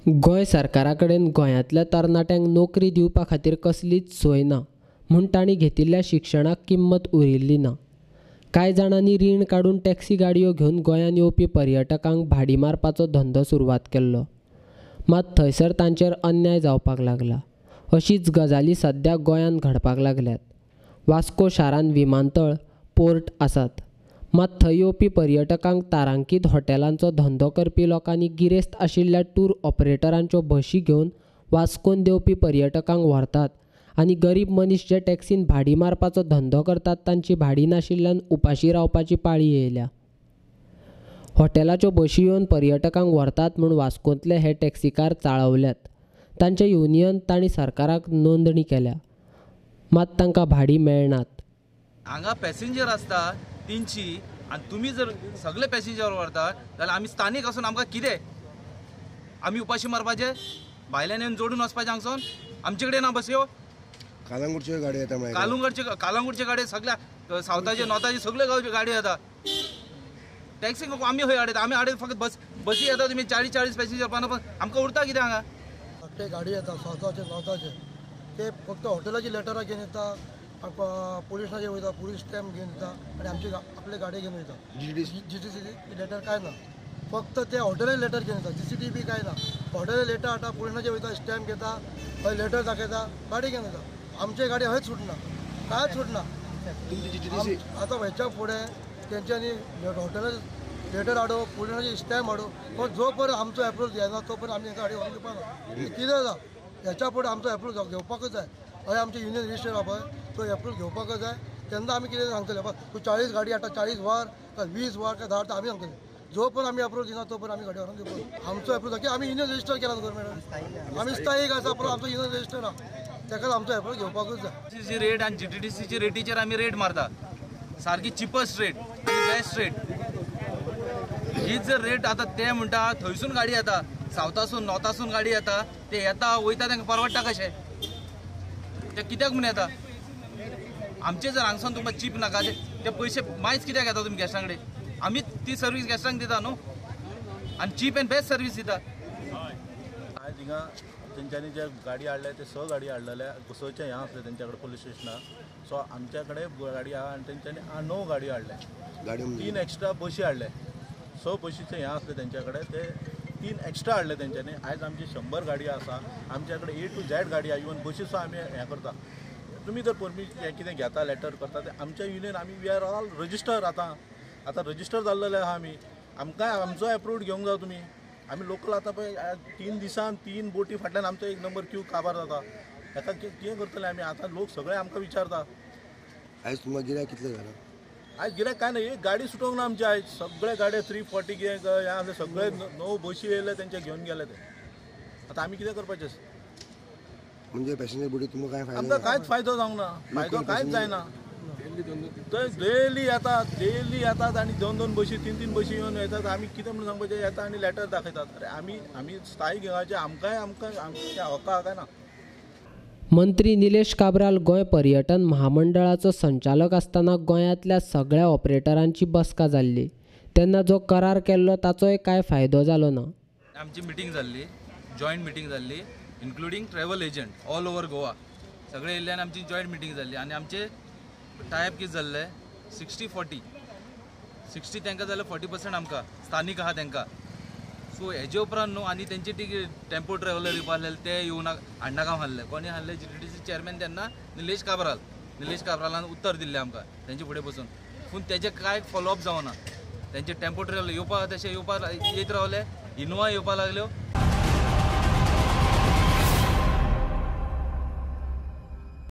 गोंय सरकारा कडेन गोंयांतल्या तरणाट्यांक नोकरी दिवपा खातीर कसलीच सोय ना म्हूण तांणी घेतिल्ल्या शिक्षणाक किंमत उरिल्ली ना. कांय जाणांनी रीण काडून टॅक्सी गाडयो घेवन गोंयांत येवपी पर्यटकांक भाडी मारपाचो धंदो सुरवात केल्लो. मात थंयसर तांचेर अन्याय जावपाक लागला. अशीच गजाली सद्या गोंयांत घडपाक लागल्यात. वास्को शारांत विमानतळ, पोर्ट आसात. मात थंय येवपी पर्यटकांक तारांकीत हॉटेलांचो धंदो करपी लोकांनी गिरेस्त आशिल्ल्या टूर ऑपरेटरांच्यो बशी घेवन वास्कोन देंवपी पर्यटकांक व्हरतात आनी गरीब मनीस जे टॅक्सीन भाडी मारपाचो धंदो करतात तांची भाडी नाशिल्ल्यान उपाशी रावपाची पाळी येयल्या. हॉटेलाच्यो बशी येवन पर्यटकांक व्हरतात म्हूण वास्कोंतले हे टॅक्सीकार चाळवल्यात. तांचे युनियन तांणी सरकाराक नोंदणी केल्या, मात तांकां भाडी मेळनात. हांगा पॅसेंजर आसता 300 आनी तुमी जर सगळे पॅसेंजर व्हरता जाल्यार आमी स्थानीक आसून आमकां कितें, आमी उपाशी मारपाचे, भायल्यान येवन जोडून वचपाचें हांगसून, आमचे कडेन ना बसयो. कालंगूटच्यो गाडयो येता, कालंगूटच्यो गाडयो सगळ्या सावथाचे नॉर्थाचे सगळे गांवच्यो गाडयो येता. टॅक्सी आमी खंय हाडयता, आमी हाडयता फक्त बस बसी येता. तुमी 40-40 पॅसेंजर पन्नास, आमकां उरता कितें हांगा? ते गाडी येता सावथाचे नॉर्थाचे, ते फक्त हॉटेलाची लेटरां घेवन येता, पोलिसाचे वयता, पोलीस स्टॅम्प घेवन येता आनी आमची आपले गाडी घेवन वयता. जी टी सी लेटर कांय ना, फक्त ते हॉटेलाचे लेटर घेवन येता. जी सी टी बी कांय ना, हॉटेलाचे लेटर हाडटा, पोलिसाचे वयता, स्टॅम्प घेता, हय लेटर दाखयता, गाडी घेवन येता. आमची गाडी हयच सुटना, कांयच सुटना. आतां हेच्या फुडें तेंच्यांनी हॉटेलाचे लेटर हाडो, पोलिसाचे स्टॅम्प हाडो, पण जो पर्यंत आमचो एप्रूवल येना तो पर्यंत आमी गाडी व्हरून दिवपाक ना. कितें जाता हेच्या फुडें आमचो एप्रूवल घेवपाकूच जाय. हय आमचें युनियन रजिस्टर आहा पळय, तो एप्रूवल घेवपाकच जाय. तेन्ना आमी कितें सांगतले, तूं 40 गाडी हाडटा, 40 वर काय 20 वर काय 10 आमी सांगतले. जो पण आमी एप्रूवल दिना तो पण आमी गाडी व्हरून दिवपाक. आमचो एप्रूवल की आमी युनियन रजिस्टर केला गव्हर्मेंटान, आमी स्थायीक आसा, पण आमचो युनियन रजिस्टर आहा, ताका आमचो एप्रूवल घेवपाकूच जाय. जी रेट आनी जी टी डी सीची रेटीचेर आमी रेट मारता, सारकी चिपस्ट रेट आनी बेस्ट रेट. ही जर रेट आतां ते म्हणटा थंयसून गाडी येता, सावथासून नॉर्थासून गाडी येता, ते येता वयता तांकां परवडटा कशें, ते कित्याक म्हूण येता? आमचे जर हांगसून तुमकां चीप नाका ते पयशे मायज कित्याक येता तुमी गॅस्टां कडेन? आमी ती सर्वीस गॅस्टांक दिता न्हू, आनी चीप एंड बेस्ट सर्वीस दिता. आयज हिंगा तेंच्यांनी जे गाडी हाडल्या ते 6 गाडी हाडलेल्या, 6चें हें आसलें तेंच्या कडेन पोलीस स्टेशनार. सो आमच्या कडेन गाडी आहा आनी तेंच्यांनी 9 गाडयो हाडल्या, 3 एक्स्ट्रा बशी हाडले. 6 बशीचें हें आसलें तेंच्या कडेन, ते 3 एक्स्ट्रा हाडले तेंच्यांनी. आयज आमची 100 गाडयो आसा, आमच्या कडेन ए टू झॅड गाडी आहा. इवन बशी सुद्दां आमी हें करता. तुमी जर परमिशन हें कितें घेता, लेटर करता, ते आमच्या युनियन आमी we are all register. आतां आतां रजिस्टर जाल्लेले आहा आमी, आमकां आमचो एप्रूवड घेवंक जाय तुमी. आमी लोकल आतां पळय 3 दिसान 3 बोटी फाटल्यान आमचो एक नंबर क्यू काबार जाता. हेका कितें करतले आमी? आतां लोक सगळे आमकां विचारता. आयज तुमकां गिरायक कितलें जालां? आयज गिरायक कांय ना, एक गाडी सुटोवंक ना आमची. आयज सगळे गाडये 340 कितें हें आसलें, सगळे 9 बशी येयले तेंचे घेवन गेले ते. आतां आमी कितें करपाचें? म्हणजे पॅसेंजर बोटी तुमकां कांय फायदो? आमकां कांयच फायदो जावंक ना, फायदो कांयच जायना. थंय डेली येतात, डेली येतात आनी 2-2 बशी 3-3 बशी येवन येतात. आमी कितें म्हणून सांगपाचें, येता आनी लेटर दाखयतात. अरे आमी आमी स्थायीक घेवपाचें, आमकांय आमकां आमच्या हक्का काय ना. मंत्री निलेश काब्राल गोंय पर्यटन महामंडळाचो संचालक आसतना गोंयांतल्या सगळ्या ऑपरेटरांची बसका जाल्ली, तेन्ना जो करार केल्लो ताचोय कांय फायदो जालो ना. आमची मिटींग जाल्ली, जॉयंट मिटींग जाल्ली, including travel agent all over Goa सगळे येयल्ल्यान आमची जॉयंट मिटींग जाल्ली. आनी आमचे टायप कितें जाल्लें, 60-40, 60 तांकां जालें, 40% आमकां स्थानीक आहा तांकां. सो हेजे उपरांत न्हू आनी तेंची ती टेम्पो ट्रॅव्हलर येवपा आसलेले ते येवन हाडनाका आहले. कोणी आहले G T D C chairman तेन्ना निलेश काब्राल, निलेश काब्रालान उत्तर दिल्लें आमकां तेंचे फुडें बसून. पूण तेजें कांय फॉलोअप जावना. तेंचे टेम्पो ट्रॅव्हलर येवपा तशें येवपा येत रावले, इनोवा येवपा लागल्यो